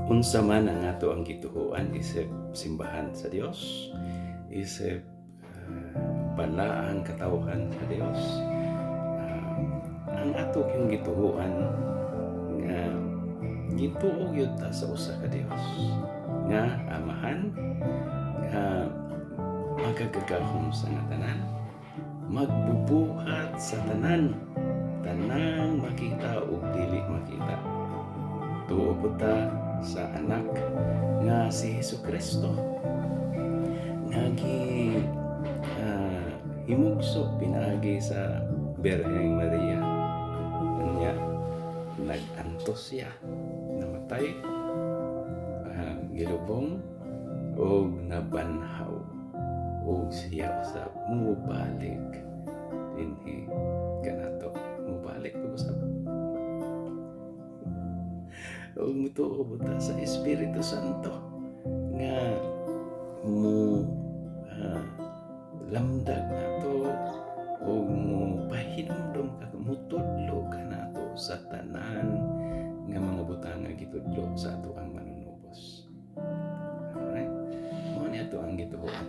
Unsa man ang ato ang gituhuan, isip simbahan sa Dios, isip balaang katawhan sa Dios, ang ato yung gituhuan nga gituo gyud ta sa usa ka Dios nga Amahan nga magagagahom sa nga tanan, magbubuhat sa tanan, tanang makita ug dili makita. Tuo po ta sa Anak nga si Hesus Kristo nga gi himugso pinaagi sa Birheng Maria. Nya nag-antos siya, namatay, gilubong ug nabanhaw, ug siya usab mubalik dinhi kanato, mubalik pag usab. Ug mutuo ta sa Espiritu Santo nga mo lamdag nato ug mo pahinumdom ka, mutudlo kanato sa tanan nga mga butang nga gitudlo sa ato ang Manunubos. Alright? Mao ni ato ang gituohan.